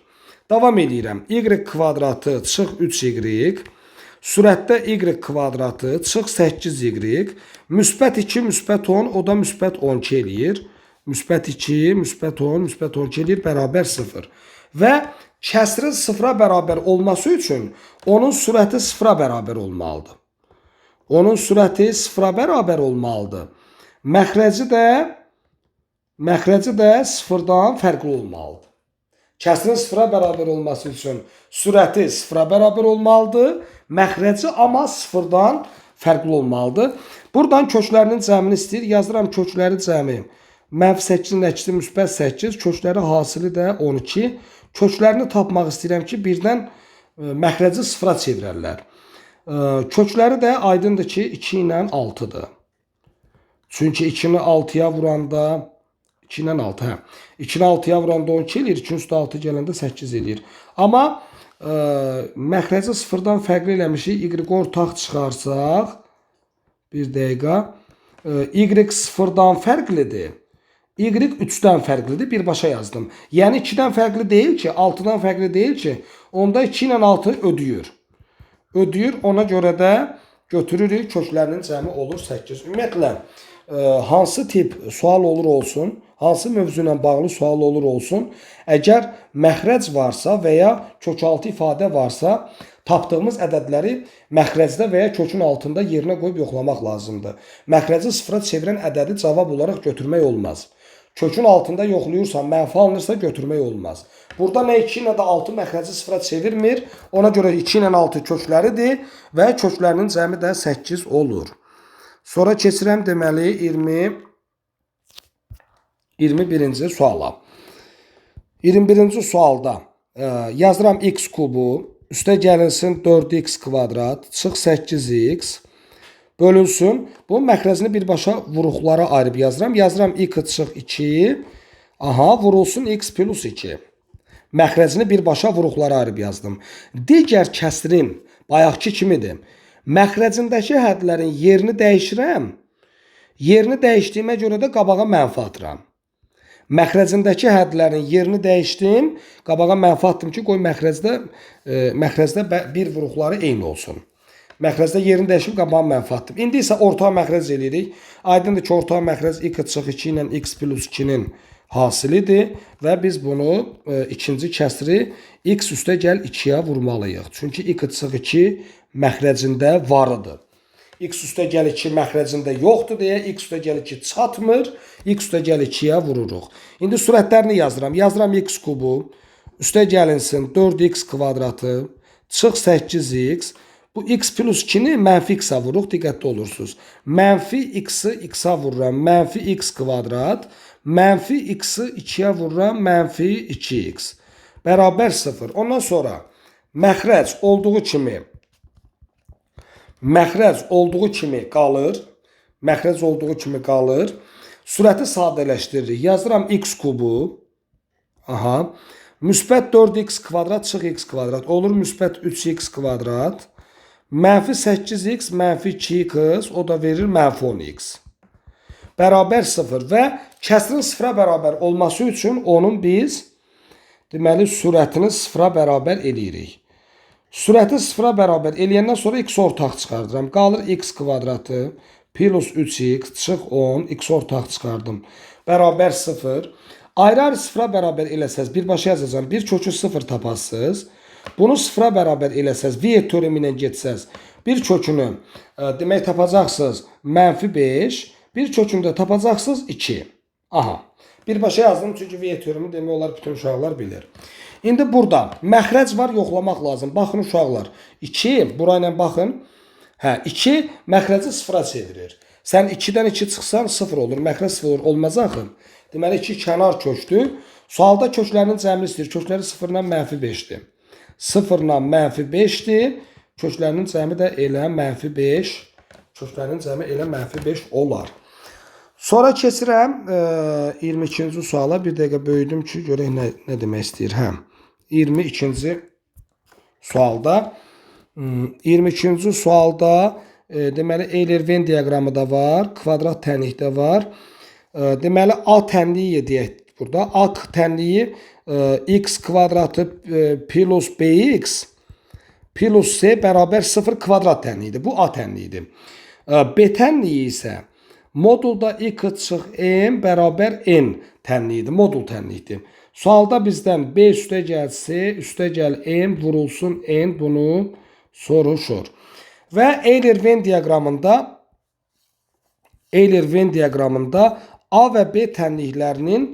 Davam eləyirəm. Y kvadratı çıx 3y. Sürətdə y kvadratı çıx 8y. Müsbət 2, müsbət 10, o da müsbət 12 eləyir. Müsbət 2, müsbət 10, müsbət 12 eləyir, bərabər 0. Və kəsrin sıfıra bərabər olması üçün onun sürəti sıfıra bərabər olmalıdır. Onun sürəti sıfıra bərabər olmalıdır. Məxrəci də sıfırdan fərqli olmalıdır. Kəsrin sıfıra bərabər olması üçün sürəti sıfıra bərabər olmalıdır. Məxrəci amma sıfırdan fərqli olmalıdır. Buradan köklərinin cəmini istəyir. Yazıram kökləri cəmi. Mənfi 8-in əksi müsbət 8, kökləri hasili də 12. Köklərini tapmaq istəyirəm ki, birdən məxrəci sıfıra çevirərlər. Kökləri də aydındır ki, 2 ilə 6-dır. Çünki 2-ni 6-ya vuranda 2 ilə 6, hə. 2-ni 6-ya vuranda 12 eləyir, 2-nin üstə 6 gələndə 8 eləyir. Amma məxrəci sıfırdan fərqli eləmişik. Y ortaq çıxarsaq, bir dəqiqə, y sıfırdan fərqlidir. Y 3-dən fərqlidir. Birbaşa yazdım. Yəni 2-dən fərqli deyil ki, 6-dan fərqli deyil ki, onda 2 ilə 6 ödəyir. Ödəyir. Ona görə də götürürük. Köklərinin cəmi olur 8. Ümumiyyətlə, hansı tip sual olur olsun, hansı mövzu ilə bağlı sual olur olsun, əgər məxrəc varsa və ya kökaltı ifadə varsa, tapdığımız ədədləri məxrəcdə və ya kökün altında yerinə qoyub yoxlamaq lazımdır. Məxrəci sıfıra çevirən ədədi cavab olaraq götürmək olmaz. Kökün altında yoxlayırsan, mənfi alınırsa götürmək olmaz. Burada nə 2 nə də 6 məxrəci sıfıra çevirmir. Ona görə 2 ilə 6 kökləridir və köklərinin cəmi də 8 olur. Sonra keçirəm deməli 21-ci suala. 21-ci sualda yazıram x kubu, üstə gəlinsin 4x kvadrat, çıx 8x, bölünsün. Bunun məxrəcini birbaşa vuruqlara ayırıb yazıram. Yazıram x çıx 2, aha, vurulsun x plus 2. Məxrəcini birbaşa vuruqlara ayırıb yazdım. Digər kəsrin bayaqki kimidir. Məxrəcindəki hədlərin yerini dəyişirəm. Yerini dəyişdiyimə görə də qabağa mənfi atıram. Məxrəcindəki hədlərin yerini dəyişdim, qabağa mənfi atdım ki, qoy məxrəcdə bir vuruqları eyni olsun. Məxrəcdə yerini dəyişib qabağa mənfi atdım. İndi isə ortaq məxrəc eləyirik. Aydındır ki, ortaq məxrəc x çıx 2 ilə x plus 2-nin hasilidir və biz bunu ikinci kəsri x üstə gəl 2-yə vurmalıyıq. Çünki x çıx 2 məxrəcində varıdır. X üstə gəl 2 məxrəcində yoxdur deyə x üstə gəl 2 çatmır. X üstə gəl 2-yə vururuq. İndi sürətlərini yazıram. Yazıram x kubu üstə gəlinsin 4x kvadratı çıx 8x. Bu x plus 2-ni mənfi x-a vururuq. Diqqətli olursunuz. Mənfi x-i x-a vururam. Mənfi x kvadrat. Mənfi x-i 2-yə vururam. Mənfi 2x. Bərabər 0. Ondan sonra məxrəc olduğu kimi qalır. Məxrəc olduğu kimi qalır. Sürəti sadələşdiririk. Yazıram x kubu. Aha. Müsbət 4x kvadrat çıx x kvadrat. Olur müsbət 3x kvadrat. Mənfi 8x mənfi 2x o da verir mənfi 10x. Bərabər 0 və kəsrin sıfıra bərabər olması üçün onun biz deməli sürətini sıfıra bərabər eləyirik. Sürəti sıfıra bərabər eləyəndən sonra x ortaq çıxardıram. Qalır x kvadratı plus 3x çıx 10, x ortaq çıxardım. Bərabər 0. Ayrı-ayrı sıfıra bərabər eləsəz, birbaşa yazacağam. Bir kökü 0 tapasınız. Bunu sıfıra bərabər eləsəz, Viet teoremi ilə getsəz, bir kökünü demək tapacaqsınız mənfi 5, bir kökünü də tapacaqsınız 2. Aha. Birbaşa yazdım çünki Viet teoremi demək olar bütün uşaqlar bilir. İndi burada məxrəc var, yoxlamaq lazım. Baxın uşaqlar. 2, burayla baxın. Hə, 2 məxrəci sıfıra çevirir. Sən 2-dən 2 çıxsan 0 olur. Məxrəc 0 olur. Olmaz axı. Deməli 2 kənar kökdür. Sualda köklərinin cəmini istəyir. Kökləri 0 ilə mənfi 5-dir. 0 ilə mənfi 5-dir. Köklərinin cəmi də elə mənfi 5. Köklərinin cəmi elə mənfi 5 olar. Sonra keçirəm 22-ci suala. Bir dəqiqə böyüdüm ki, görək nə demək istəyir. Hə. 22-ci sualda 22-ci sualda deməli Euler-Venn diaqramı da var, kvadrat tənlik də var. Deməli A tənliyi deyək burada. A tənliyi x kvadratı plus bx plus c bərabər 0 kvadrat tənliyidir. Bu A tənliyidir. B tənliyi isə modulda x çıx m bərabər n tənliyidir. Modul tənliyidir. Sualda bizdən b üstə gəl c, üstə gəl m vurulsun n bunu soruşur. Və Euler-Venn diaqramında A və B tənliklərinin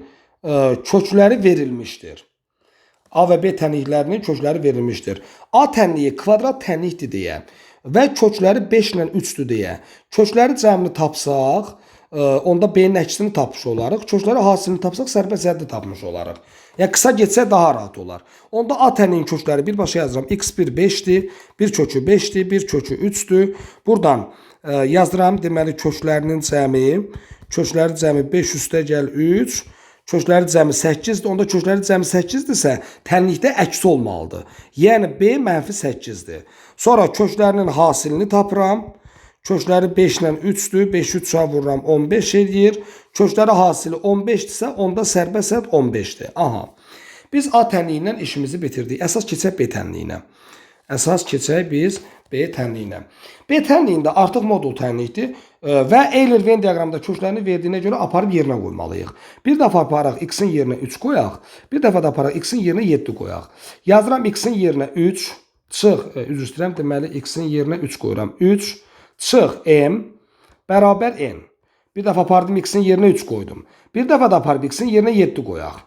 kökləri verilmişdir. A və B tənliklərinin kökləri verilmişdir. A tənliyi kvadrat tənlikdir deyə və kökləri 5 ilə 3-dür deyə. Kökləri cəmini tapsaq, onda B-nin əksini tapmış olarıq. Kökləri hasilini tapsaq, sərbəst həddi tapmış olarıq. Yəni qısa getsə daha rahat olar. Onda A tənliyinin kökləri birbaşa yazıram. X1 5-dir, bir kökü 5-dir, bir kökü 3-dür. Buradan yazıram, deməli köklərinin cəmi, kökləri cəmi 5 üstə gəl 3, kökləri cəmi 8-dir. Onda kökləri cəmi 8-dirsə, tənlikdə əksi olmalıdır. Yəni B mənfi 8-dir. Sonra köklərinin hasilini tapıram. Kökləri 5 ilə 3-dür. 5-i 3-ə vururam 15 eləyir. Kökləri hasili 15-dirsə, onda sərbəst hədd 15-dir. Aha. Biz A tənliyi ilə işimizi bitirdik. Əsas keçək B tənliyinə. Əsas keçək biz B tənliyinə. B tənliyində artıq modul tənlikdir və Euler-Venn diaqramında köklərini verdiyinə görə aparıb yerinə qoymalıyıq. Bir dəfə aparaq x-in yerinə 3 qoyaq, bir dəfə də aparaq x-in yerinə 7 qoyaq. Yazıram x-in yerinə 3, çıx, üzr istəyirəm, deməli x-in yerinə 3 qoyuram. 3, çıx m bərabər n. Bir dəfə apardım x-in yerinə 3 qoydum. Bir dəfə də aparıb x-in yerinə 7 qoyaq.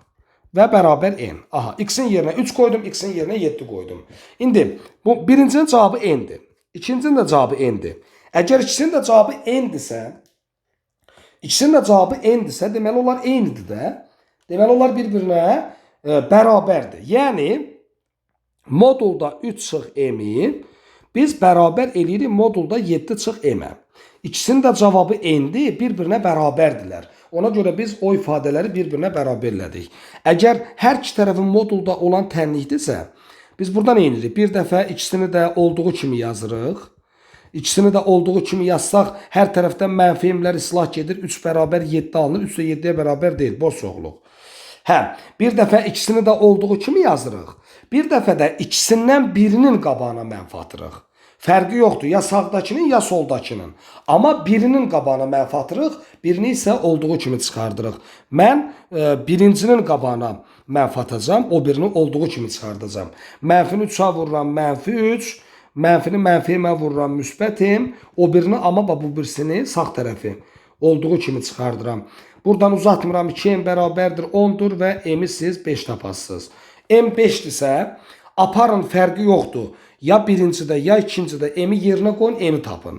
Və bərabər n. Aha, x-in yerinə 3 qoydum, x-in yerinə 7 qoydum. İndi bu birincinin cavabı n-dir. İkincinin də cavabı n-dir. Əgər ikisinin də cavabı n-dirsə, ikisinin də cavabı n-dirsə, deməli onlar eynidir də. Deməli onlar bir-birinə bərabərdir. Yəni modulda 3 çıx m-i biz bərabər eləyirik modulda 7 çıx m-ə. İkisinin də cavabı n-dir, bir-birinə bərabərdirlər. Ona görə biz o ifadələri bir-birinə bərabər elədik. Əgər hər iki tərəfin modulda olan tənlikdirsə, biz buradan eynirik. Bir dəfə ikisini də olduğu kimi yazırıq. İkisini də olduğu kimi yazsaq, hər tərəfdən mənfi m-lər islah gedir. 3 bərabər 7 alınır. 3 də 7-yə bərabər deyil, boş çoxluq. Hə, bir dəfə ikisini də olduğu kimi yazırıq. Bir dəfə də ikisindən birinin qabağına mənfi atırıq. Fərqi yoxdur, ya sağdakının, ya soldakının. Amma birinin qabağına mənfi atırıq, birini isə olduğu kimi çıxardırıq. Mən birincinin qabağına mənfi atacağam, o birini olduğu kimi çıxardacağam. Mənfini 3-ə vururam, mənfi 3, mənfini mənfi m-ə vururam, müsbət m, o birini amma bu birisini sağ tərəfi olduğu kimi çıxardıram. Buradan uzatmıram, 2m bərabərdir 10-dur və m-i siz 5 tapasınız. M 5-dirsə, aparın, fərqi yoxdur. Ya birincidə, ya ikincidə m-i yerinə qoyun, n-i tapın.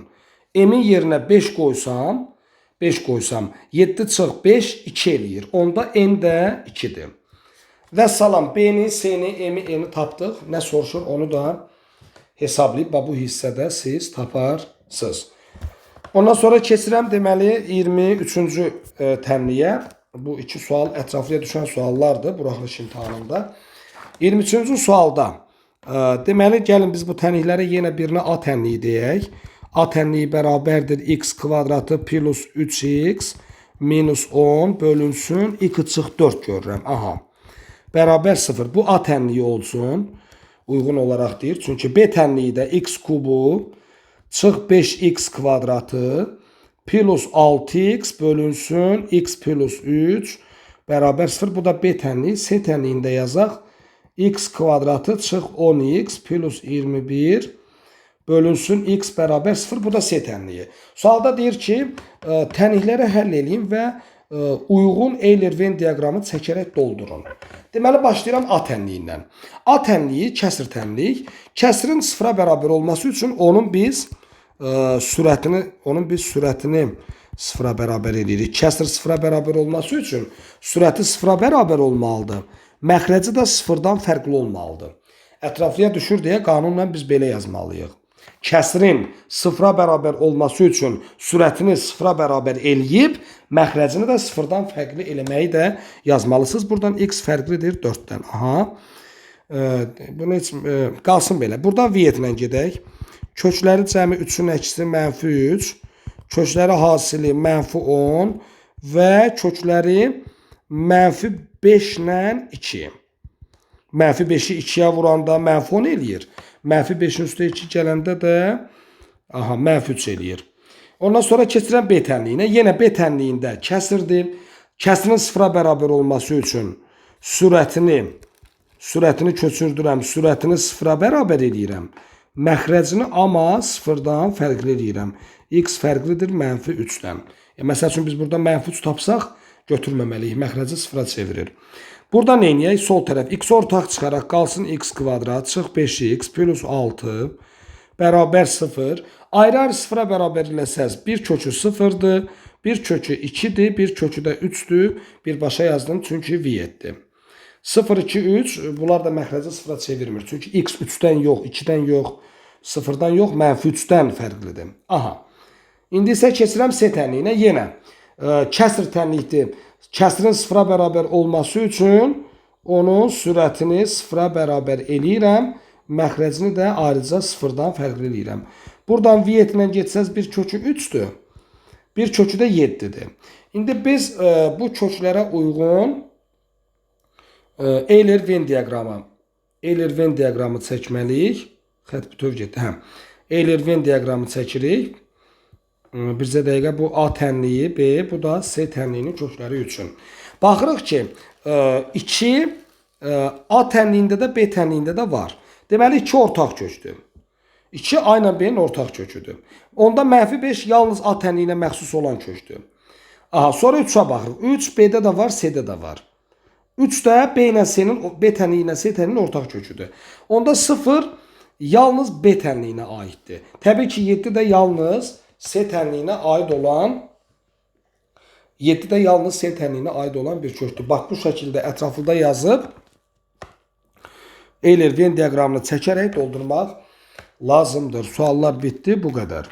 M-in yerinə 5 qoysam, 5 qoysam, 7 çıx 5, 2 eləyir. Onda n də 2-dir. Və salam, B-ni, C-ni, M-i, N-i tapdıq. Nə soruşur onu da hesablayıb bu hissədə siz taparsınız. Ondan sonra keçirəm deməli 23-cü tənliyə. Bu iki sual ətraflıya düşən suallardır buraxılış imtahanında. 23-cü sualda deməli gəlin biz bu tənliklərə yenə birinə A tənliyi deyək. A tənliyi bərabərdir x kvadratı plus 3x minus 10 bölünsün x çıx 4 görürəm. Aha. Bərabər 0. Bu A tənliyi olsun. Uyğun olaraq deyir. Çünki B tənliyi də x kubu çıx 5x kvadratı plus 6x bölünsün x plus 3 bərabər 0. Bu da B tənliyi. C tənliyində yazaq. X kvadratı çıx 10x plus 21 bölünsün x bərabər 0. Bu da C tənliyi. Sualda deyir ki, tənlikləri həll eləyin və uyğun Euler-Venn diaqramı çəkərək doldurun. Deməli, başlayıram A tənliyindən. A tənliyi kəsir tənlik. Kəsirin sıfıra bərabər olması üçün onun biz sürətini Sıfıra bərabər eləyirik. Kəsr sıfıra bərabər olması üçün sürəti sıfıra bərabər olmalıdır. Məxrəci də sıfırdan fərqli olmalıdır. Ətraflıya düşür deyə qanunla biz belə yazmalıyıq. Kəsrin sıfıra bərabər olması üçün sürətini sıfıra bərabər eləyib, məxrəcini də sıfırdan fərqli eləməyi də yazmalısınız. Buradan x fərqlidir 4-dən. Aha. Bunu heç qalsın belə. Buradan Vietlə gedək. Kökləri cəmi 3-ün əksi mənfi 3, kökləri hasili mənfi 10 və kökləri mənfi 5 ilə 2. Mənfi 5-i 2-yə vuranda mənfi 10 eləyir. Mənfi 5-in üstə 2 gələndə də aha, mənfi 3 eləyir. Ondan sonra keçirəm B tənliyinə. Yenə B tənliyində kəsirdir. Kəsirin sıfıra bərabər olması üçün sürətini köçürdürəm. Sürətini sıfıra bərabər eləyirəm. Məxrəcini amma sıfırdan fərqli eləyirəm. X fərqlidir mənfi 3-dən. Məsəl üçün biz burada mənfi 3 tapsaq götürməməliyik. Məxrəci sıfıra çevirir. Burada nə edək? Sol tərəf x ortaq çıxaraq qalsın x kvadrat çıx 5x plus 6 bərabər 0. Ayrı-ayrı sıfıra bərabər eləsəz bir kökü 0-dır, bir kökü 2-dir, bir kökü də 3-dür. Birbaşa yazdım çünki v-dir. 0, 2, 3 bunlar da məxrəci sıfıra çevirmir. Çünki x 3-dən yox, 2-dən yox, 0-dan yox, mənfi 3-dən fərqlidir. Aha. İndi isə keçirəm C tənliyinə. Yenə kəsr tənlikdir. Kəsrin sıfıra bərabər olması üçün onun sürətini sıfıra bərabər eləyirəm. Məxrəcini də ayrıca sıfırdan fərqli eləyirəm. Buradan Vietlə getsəz bir kökü 3-dür. Bir kökü də 7-dir. İndi biz bu köklərə uyğun Euler-Venn diaqramı Euler-Venn diaqramı çəkməliyik. Xətt bütöv getdi. Hə. Euler-Venn diaqramı çəkirik. Bircə dəqiqə bu A tənliyi, B, bu da C tənliyinin kökləri üçün. Baxırıq ki, 2 A tənliyində də B tənliyində də var. Deməli 2 ortaq kökdür. 2 A ilə B-nin ortaq köküdür. Onda mənfi 5 yalnız A tənliyinə məxsus olan kökdür. Aha, sonra 3-ə baxırıq. 3 B-də də var, C-də də var. 3 də B ilə C-nin B tənliyi ilə C tənliyinin ortaq köküdür. Onda 0 yalnız B tənliyinə aiddir. Təbii ki, 7 də yalnız C tənliyinə aid olan 7 də yalnız C tənliyinə aid olan bir kökdür. Bax bu şəkildə ətraflıda yazıb Euler-Venn diaqramını çəkərək doldurmaq lazımdır. Suallar bitdi, bu qədər.